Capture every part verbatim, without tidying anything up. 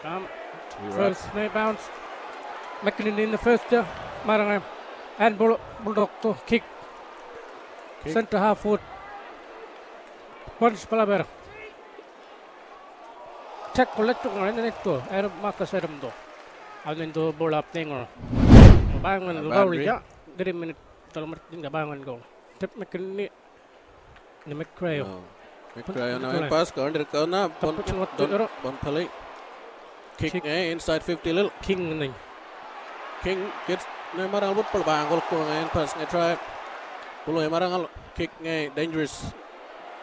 Um, first, no bounce. McKinney in the first, uh, Maranga. And Bull-, Bulldog to kick. Kick. Center half forward. Punch bala ber. Check ko letu ngor, and then to. Air Marcus Adam do. And then to ball up thing or. Bang on the ball, yeah. Three minute. Tolmar tinga bang on goal. Tip McKinney. Ni McCrae. No. McCrae, no, pass, go under, go na, Bon, Bon Pelé. Kick, eh, inside fifty lil. King ni. King gets, ne, marang football bang, gol ko, eh, pass, ne, try. Pulo, eh, marang al, kick, eh, dangerous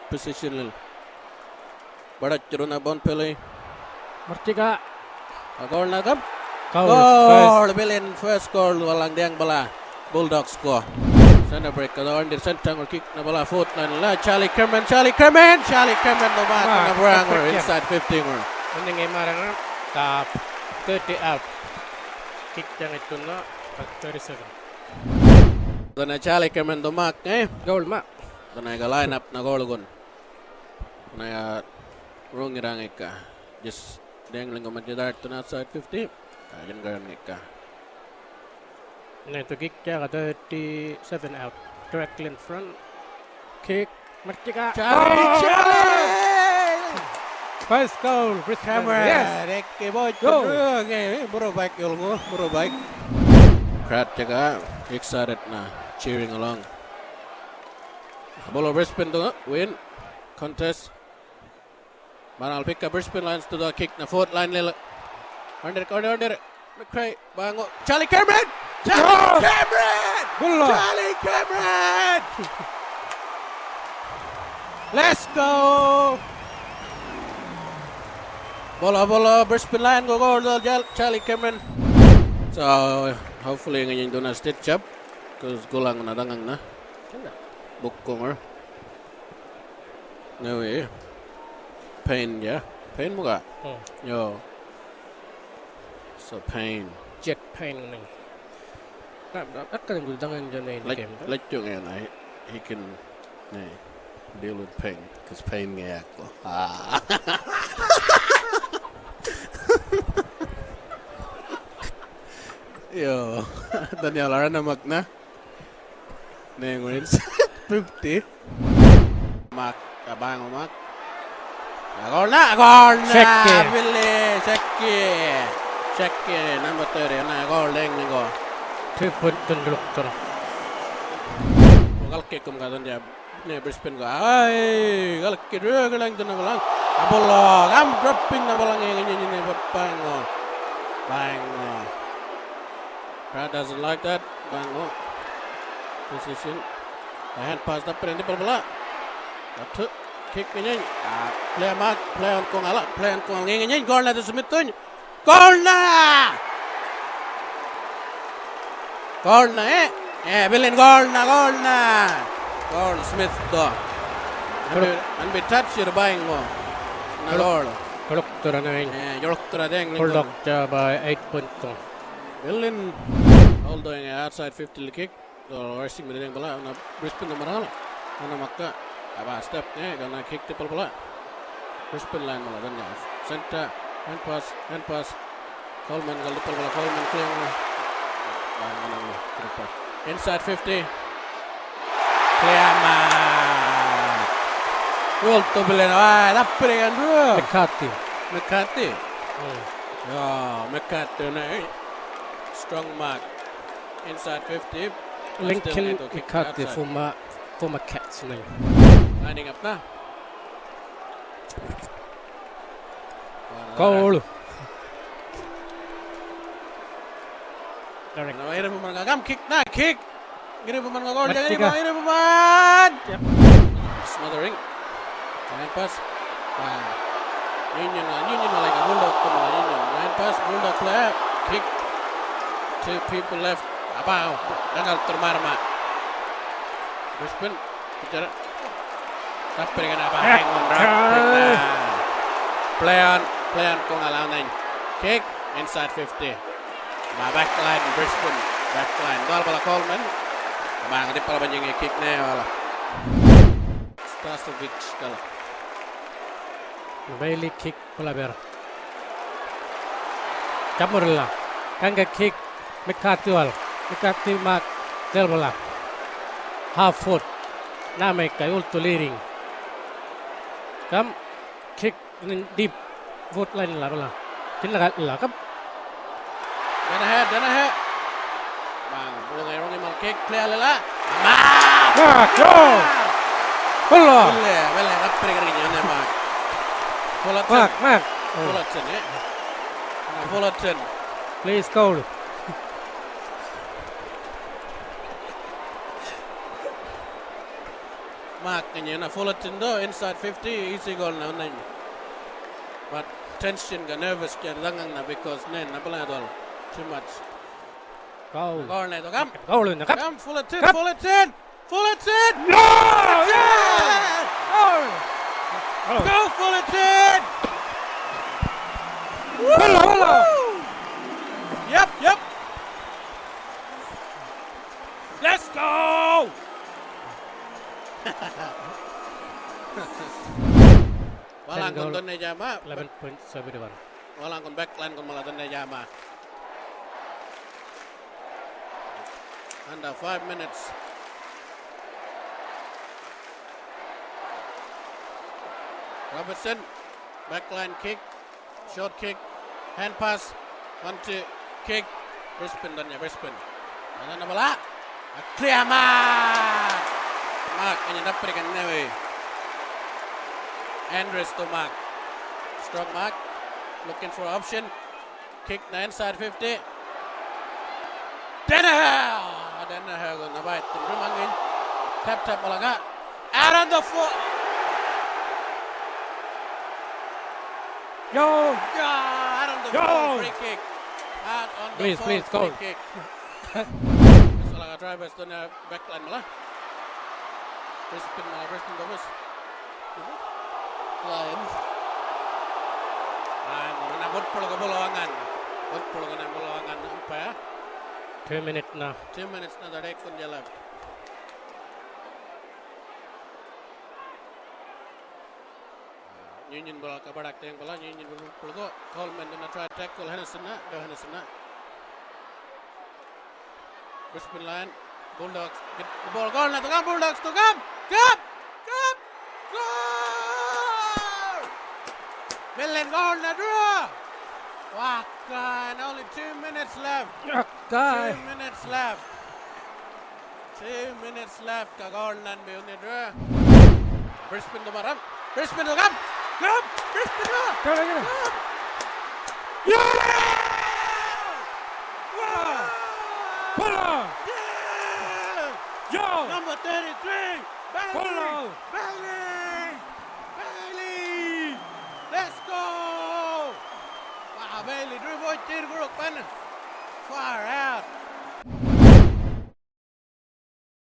position lil. Barak juruna Bon Pelé. Martika. A goal na gam. Goal. Goal. Bilin first goal walang diang bala. Bulldogs ko. Center break, kada on the center ngur kick na bala fourth line la. Charlie Kremen, Charlie Kremen, Charlie Kremen no mark na burang ngur inside fifty ngur. Ini ngai marang na. Tap. Thirty out. Kick jang itu na. Thirty-seven. Dana Charlie Kremen do mark, eh? Goal ma. Dana ga line up na goal gun. Naya rungirang ika. Just dangling on the dart to outside fifty. Ayan garan ika. Nah, to kick jaga thirty-seven out. Directly in front. Kick. Martika. Charlie, Charlie! First goal, Brisbane. Yes. Rekki boy. Murubike yulngu, murubike. Crowd jaga excited na, cheering along. Bolo Brisbane to win. Contest. Marang pick up Brisbane Lions to the kick na fourth line lil. Under, under, under. McCrae, bango. Charlie Kremen! Charlie Kremen! Charlie Kremen! Let's go! Bolo, bolo, Brisbane Lions go, go, go, Charlie Kremen. So, hopefully, ngin duna stitch up. Cause gulang na dangang na. Bukungor. Ngawi. Pain, yeah? Pain muga? Hmm. Yo. So pain. Jack Pain ni. Nah, nah, akka ni gul dangan jana ini game tu. Let you ngena, he, he can, ni, deal with pain, cause pain nge aku. Ah. Yo, Daniel Arana makna. Nengwins. Fifty. Mark, abang Mark. Agol na, agol na. Shaki. Billy, Shaki. Shaki, number thirty, na agol deng ni go. Two point tun duluk tun. Gal kick kum ka tun dia. Ne Brisbane go. Ai, gal kick dua galang tun na balang. Abola, gam dropping na balang ini, ini, ini, bango. Bango. Crowd doesn't like that. Bango. Position. A hand pass, tapir yang dipal bala. Satu. Kick ini. Ah, play mark, play on kong ala, play on kong ala. Ini, ini, goal na tu Smith tuny. Goal na! Goal na, eh? Eh, bilin goal na, goal na. Goal Smith do. Anbi, anbi touch ir baing mo. Na goal. Jolok tura na ini. Eh, jolok tura deng. Bulldog jaba eight point two. Bilin. Although outside fifty kick. Dol warsing bala na Brisbane na maral. Ana makka. Aba step ne, gana kick tipal bala. Brisbane line mala dan ya. Center, hand pass, hand pass. Coleman gal tipal bala, Coleman clear. Ah, mana mana. Inside fifty. Clear man. Gol tu bilen. Wah, dapir kan bro. McCarthy. McCarthy. Hmm. Ya, McCarthy na, eh. Strong mark. Inside fifty. Lincoln McCarthy, former, former Cats name. Lining up na. Goal. Direct. Na, iribuman, gam kick na, kick. Iribuman, goal, jangan iribuman. Yep. Smothering. Line pass. Wah. Union, Union, Union, like a bulldog, come on, Union. Line pass, bulldog player. Kick. Two people left. Apa? Dangal termarma. Brisbane. Bicara. Tapi dengan apa? Hang on, rap. Play on, play on, kong alang nine. Kick inside fifty. Ma back line, Brisbane back line. Dol bala Coleman. Ma ngadi pala banjingi kick ne wala. Stasovic kala. Bailey kick bala ber. Camurilla. Ganga kick. McCarthy wal. McCarthy mark. Del bala. Half foot. Nameka yultu leading. Kam kick deep. Foot line la bala. Kinla la kam. Dana he, dana he. Bang, bulungai rungi mal kick clear lila. Mark! Mark! Go! Bala! Bala, bala, kapri kari nyane mark. Fullerton. Mark, mark. Fullerton, eh. Nah, Fullerton. Please, goal. Mark, ngani na Fullerton do inside fifty, easy goal na unany. But tension ka nervous ka dangang na because nen na bala dol too much. Goal. Goal na do kam. Goal na kam. Kam Fullerton, kam. Fullerton. Fullerton! No! Fullerton! Goal! Goal! Go Fullerton! Woo! Hello, hello. Woo! Yep, yep. Let's go! Walangkun goal, donne jama. Eleven point seven one. Walangkun backline kun mala donne jama. Under five minutes. Robertson, backline kick, short kick, hand pass, one two, kick, Brisbane donnya, Brisbane. Mana na bala? A clear mark! Mark, ini dapat ikan newe. Andres to mark. Strong mark. Looking for option. Kick na inside fifty. Danaher! Danaher gonna bite the rim again. Tap tap malaga. Out on the floor. Yo! Yeah, out on the floor. Free kick. Out on the floor. Please, please, free kick. Salaga drivers to na backline mala. Brisbane mala, Brisbane bagus. Lions. Ah, mana football ko bolo angan. Football ko na bolo angan umpire. Two minutes na. Two minutes na dade kun left. Nyin nyin bala ka badak teng bala, nyin nyin bala pulgo. Coleman dana try tackle Henderson na, do Henderson na. Brisbane Lion, Bulldogs, get the ball, goal na tukam, Bulldogs tukam. Cup! Cup! Goal! Millen goal na draw. Wah, and only two minutes left. Two minutes left. Two minutes left. Ka goal nan be unni dra. Brisbane do maram. Brisbane do kam. Kam. Brisbane do. Kam, kam. Kam. Yeah! Wow! Pull up! Yeah! Yo! Number thirty-three. Bailey! Pull up! Bailey! Bailey! Let's go! Wow, Bailey, three point, three group, man. Far out.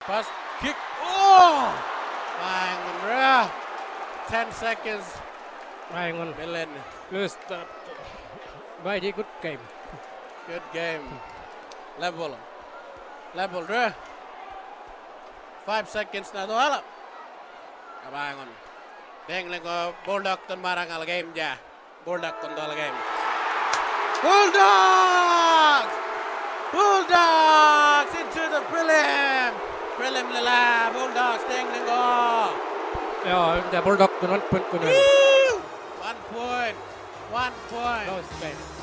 Pass, kick. Oh! Fine, bro. Ten seconds. Fine. Millen. Lose that. Very good game. Good game. Level. Level, bro. Five seconds na tuwal. Kabangun. Deng lengko Bulldog tun marangal game ja. Bulldog kun dol game. Bulldogs! Bulldogs into the prelim. Prelim lila, Bulldogs deng lengko. Yo, the Bulldog tun one point kun. One point. One point. No space.